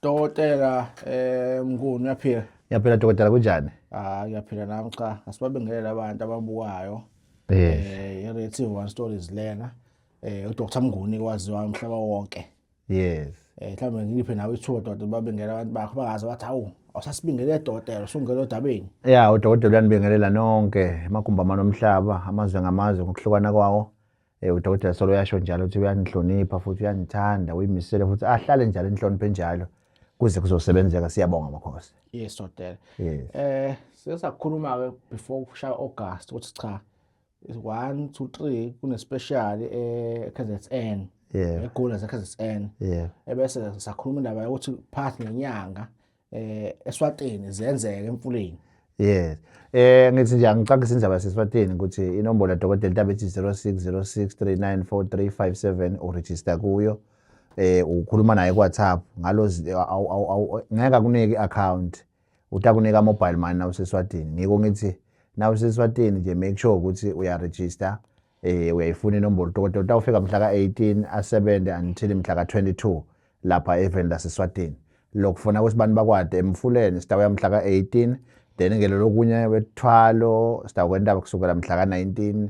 Dokotela Mnguni, uyaphila? Ngiyaphila dokotela, kunjani? Ah, ngiyaphila nami. Cha, asibabingelele abantu ababukayo. Yes. I-Rated One Stories lena. UDr Mnguni kwaziwa umhlaba wonke. Yes. Mhlawumbe ngiliphe nawe ithuba, dokotela, babingela abantu bakho bangaze bathi, "Hawu, awusasibingelele dokotela, usungena odabeni." Ya, udokotela uyanibingelela nonke amagumbi amane omhlaba, amazwe ngamazwe ngokuhlukana kwawo. Udokotela solo uyasho njalo ukuthi uyanihlonipha futhi uyanithanda, uyimisele futhi ahlale njalo inhlonipho enjalo kuze kuzosebenzeka. Siyabonga, makhosi. Yes, dokotela. Yes. Sesakhuluma ke before kushaya August ukuthi cha, 1 2 3 kune special e KZN. EGoli lase KZN. Ebese sakhuluma indaba yokuthi phakathi nenyanga eSwatini ziyenzeka emfuleni. Yes. Ngithi nje angicacise indaba yaseSwatini ukuthi inombolo yadokotela itabe ithi 0606394357, uregister kuyo. Ukhuluma naye ku WhatsApp ngalo ngeke akunike i-account, utakunika mobile money nawuseswatini. Ngiko ngithi nawuseswatini nje make sure ukuthi uyaregister, uyayifuna inombolo. Dokotela utawufika mhla ka-18, asebenze until mhla ka-22 lapha eveni laseswatini. Lokufuna ukuthi bantu bakwade emfuleni sitawuya mhla ka-18, then ke lokunye wethwalo sitawukwenta kusukela mhla ka-19.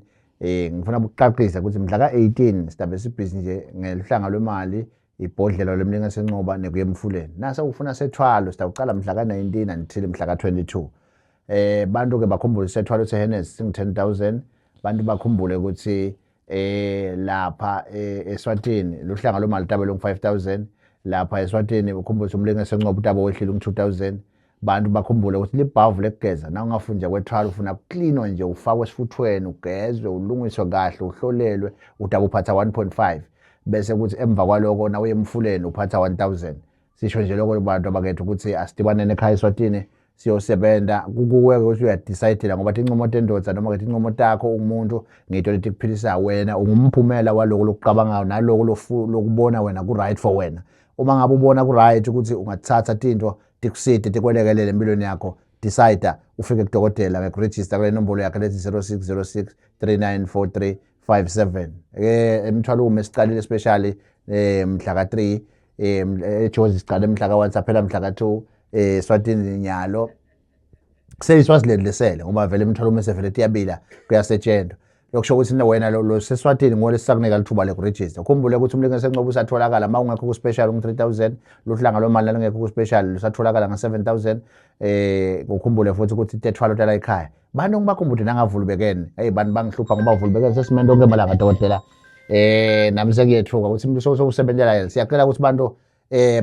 Ngifuna ukuqaqisa ukuthi mhla ka-18 sitabe sibhizi nje ngeluhlanga lwemali, ibhodlela lemlinga sencoba nekuya emfuleni. Nase ufuna sethwalo sitawuqala mhla ka-19 until mhla ka-22. Bantu ke bakhumbule sethwalo seHennes singu 10,000. Bantu bakhumbule ukuthi lapha eSwatini luhlanga lomali tabe lungu 5000. Lapha eSwatini ukhumbule ukuthi umlinga sencoba utabo wehlile ungu 2000. Bantu bakhumbule ukuthi libhavu lekugeza na ungafuni nje kwethwala, ufuna kuklinwa nje, ufakwe esifuthweni, ugezwe, ulungiswe kahle, uhlolelwe, utaba uphatha 1.5, bese kuthi emva kwaloko na uye emfuleni uphatha 1000. Sisho nje lokho bantu abakethu ukuthi asidibanene ekhaya eSwatini siyosebenza. Kukuwe ukuthi uyadecide, ngoba tincomo tendoda noma ke tincomo takho umuntu ngento letikuphilisa wena, ungumphumela waloko lokucabangayo naloko lokubona wena ku right for wena. Uma ngabe ubona ku right ukuthi ungathatha tinto tikuside, tikwelekelele empilweni yakho, decide ufike kudokotela ngekuregister kule nombolo yakhe lethi 0606 3943 57. Emthwalo ume siqalile especially mhla ka3 eJozi, siqale mhla ka1, saphela mhla ka2 Swatini. Nyalo seyiswaziland lesele ngoba vele emthwalo uma sevele tiyabila, kuyasetshenzwa. Lokusho ukuthi wena lo seswatini ngole sisakunika lithuba lekuregister. Ukhumbule ukuthi umlingo sencoba usatholakala uma ungekho ku-special ungu-3000, luhlanga lwemali lalungekho ku-special lusatholakala nga-7000. Ukhumbule futhi ukuthi tethwalo tala ekhaya bantu ngibakhumbule nangavulubekene. Hey, bantu bangihlupha ngoba vulubekene sesimento onke malanga, dokotela. Nami sengiyethuka ukuthi umuntu sowusebenzela yena. Siyacela ukuthi bantu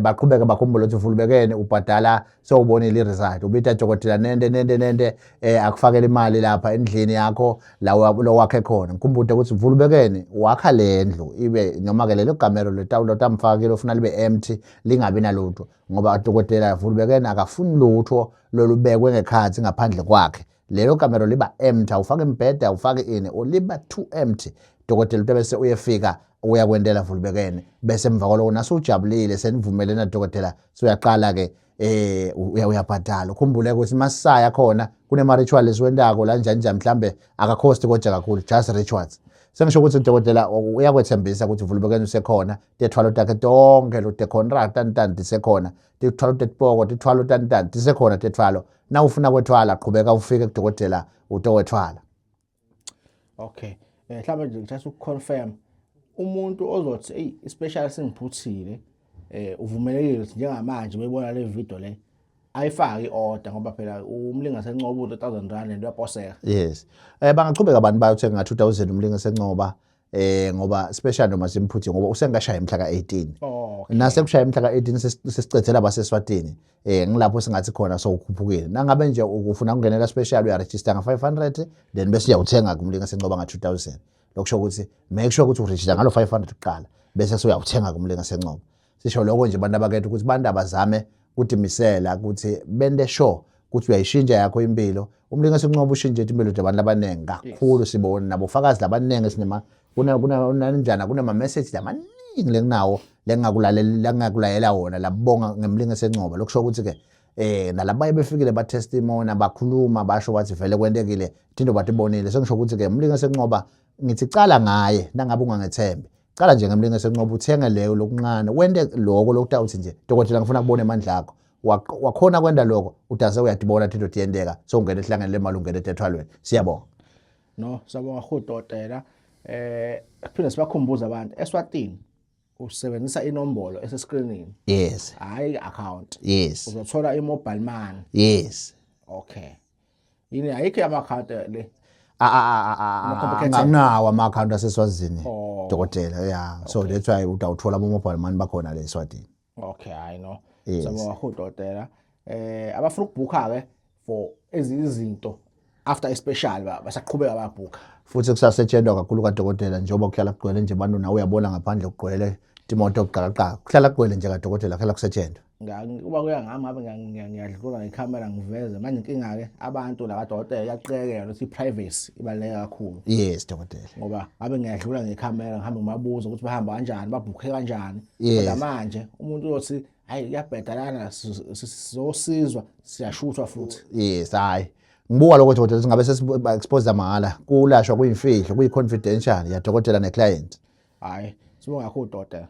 baqhubeke bakhumbule ukuthi vulubekene ubhadala sewubonile i-result. Ubita dokotela nende nende nende akufakele imali lapha endlini yakho la lo wakhe khona. Ngikhumbule ukuthi vulubekene wakha le ndlu ibe noma ke lelo gamelo letawulo tamfakile ufuna libe empty, lingabi nalutho, ngoba dokotela vulubekene akafuni lutho lolubekwe ngekhathi ngaphandle kwakhe. Lelo kamero liba empty, awufake imbhede, awufake ini, liba too empty. Dokotela uthi bese uyefika uyakwentela vulubekene, bese emva kwaloko nasujabulile senivumelene nadokotela, suyaqala ke uyabhadala. Ukhumbule ukuthi masaya khona kunema ritual esiwentako la njani njani, mhlambe akakhosti kodwa kakhulu, just rituals. Sengisho ukuthi udokotela uyakwethembisa ukuthi vulubekene usekhona, tethwalo takhe tonke lo contract tantani tisekhona, tithwalo tetipoko, tithwalo tantani tisekhona tethwalo. Na ufuna kwethwala, qhubeka ufike kudokotela utowethwala. Okay, mhlawumbe nje just ukuconfirm, umuntu ozothi, "Ey, special singiphuthile," uvumelekile ukuthi njengamanje bebona le video le ayifake iorder, ngoba phela umlinga sencoba u3000 rand and uyaposeka? Yes, bangachubeka abantu bayothenga nga 2000 umlinga sencoba, ngoba special noma simphuthi, ngoba usengashaya imhla ka-18. Nase kushaya imhla ka-18 sesicedzela baseswatini, ngilapho singathi khona sowukhuphukile. Nangabe nje ufuna ukungenela special, uyaregister nga-500, then bese uyawuthenga kumlinga sencoba nga-2000. Lokusho ukuthi make sure ukuthi uregister ngalo 500 kuqala, bese suyawuthenga kumlinga sencoba. Sisho lokho nje bantu abakethu ukuthi bantu abazame kudimisela ukuthi bente sure ukuthi uyayishintsha yakho impilo. Umlinga sencoba ushintshe impilo nje abantu abaningi kakhulu. Sibona nabofakazi labaningi, sinema kuna kuna njana kunama message lamaningi lenginawo lengingakulalela, lengingakulayela wona labonga ngemlinga sencoba. Lokusho ukuthi ke nalabaye befikile ba testimony, bakhuluma, basho bathi vele kwentekile, thinto batibonile. Sengisho ukuthi ke umlinga sencoba ngithi cala ngaye nangabe ungangethembi. Cala nje ngemlingeso enqoba uthenge leyo lokuncane wente loko lokutawuthi nje dokotela ngifuna kubona emandla akho. Wakhona kwenda loko udase uyadibona into tiyenteka sowungena ehlangene lemali ungena etethwalweni. Siyabonga. No, siyabonga kakhulu dokotela. Eh phinde sibakhumbuze abantu eSwatini usebenzisa inombolo esescreenini. Yes. Hayi account. Yes. Uzothola i-mobile money. Yes. Okay. Yini ayikho ama-account le. Anginawo ama-account aseSwazini oh. dokotela yeah so that's why utawuthola ama-mobile money bakhona le eSwatini. Okay, hayi no. Siyabonga kakhulu dokotela. Eh abafuna ukubhukha ke for ezinye izinto after a special basaqhubeka bayabhukha. Futhi kusasetshenzwa kakhulu kadokotela njengoba kuhlala kugcwele nje abantu nawe uyabona ngaphandle kugcwele imoto buqakaqaka kuhlala kugcwele nje kadokotela kuhlala kusetshenzwa. Uba kuya ngami ngabe ngiyadlula ngekhamera ngiveze manje inkinga-ke abantu la kadokotela iyaqekela ukuthi i-privacy ibaluleke kakhulu. Yes dokotela. Ngoba ngabe ngiyadlula ngekhamera ngihambe ngibabuza ukuthi bahamba kanjani babhukhe kanjani. Kodwa manje umuntu uyothi hayi kuyabheda lana sizosizwa siyashuthwa futhi. Yes hayi. Ngibuka lokho dokotela singabe sesi-expose mahhala kulashwa kuyimfihlo kuyi-confidential yadokotela ne-client. Hayi sibonga kakhulu dokotela.